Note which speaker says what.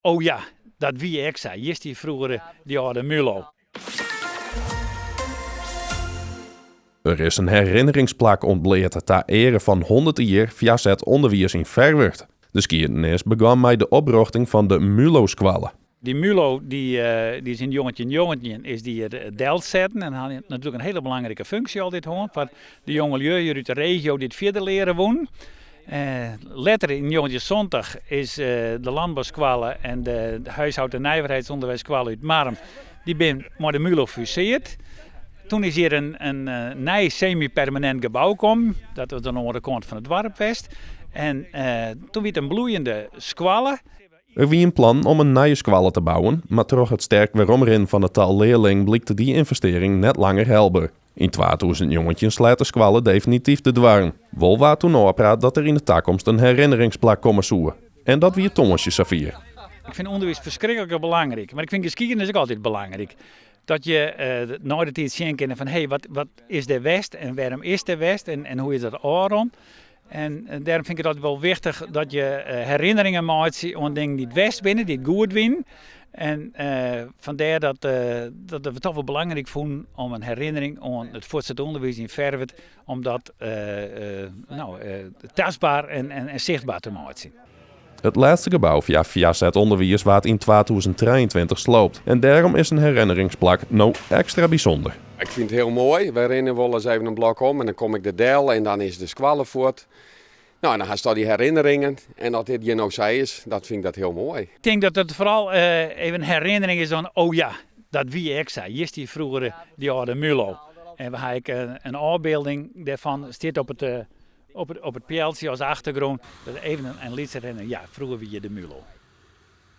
Speaker 1: O ja, dat wie ek sa. Hjir stie froeger dy âlde mulo.
Speaker 2: Der is in herinneringsplak ûntbleate ta eare fan 100 jier foarset ûnderwiis yn Ferwert. De skiednis begûn mei de oprjochting fan de Mulo-skoalle.
Speaker 1: Dy mulo dy is yn 1919 is dy hjir delsetten en hat natuerlik in hiele belangrike funksje altyd hân foar de jongelju hjir út de regio dy't fierder leare woenen. Letter yn 1970 is de Landbouskoalle en de Huishoud en Nijverheidsonderwijsskoalle út Marrum dy binne mei de mulo fuseard. Toen is hjir in nij semi-permanint gebou kommen, dat is oan de oare kant fan it doarp west. En toen wie it in bloeiende skoalle.
Speaker 2: Der wie in plan om in nije skoalle te bouwen, mar troch it sterk weromrinnen fan it tal learlingen blykte dy ynvestearring net langer helber. Yn 2019 sleat de skoalle definityf de doarren. Wol waard toen ôfpraat dat der yn de takomst in herinneringsplak komme soe. En dat wie tongersdei safier.
Speaker 1: Ik fyn ûnderwiis ferskriklik belangryk, mar ik fyn geskiednis ek altyd belangryk. Dat je nei de tiid sjen kinne fan hé, wat is der west en wêrom is der west en hoe is dat ôfrûn. En dêrom fyn ik it altyd wol wichtich dat je herinneringen meitsje oan dingen dy't west binne, dy't goed wienen. En fandêr dat we it toch wol belangryk fûnen om in herinnering oan it fuortset ûnderwiis yn Ferwert, om dat no, tastber en sichtber te meitsjen.
Speaker 2: It lêste gebou foar foarset ûnderwiis waard yn 2023 sloopt en dêrom is in herinneringsplak no ekstra bysûnder.
Speaker 3: Ik fyn it hiel moai. Wy rinne wolris even in blok om en dan kom ik der del en dan is de skoalle fuort. No, en dan hast al dy herinneringen en as dit hjir no sa is, dat fyn ik dat hiel moai.
Speaker 1: Ik tink dat it foaral even in herinnering is oan, oh ja, dat wie ek sa. Hjir stie froeger dy âlde mulo. En we ha ek in ôfbylding dêrfan, stiet op it Op it pyltsje as achtergrûn, dat even in lytse herinnering, ja, froeger wie hjir de mulo.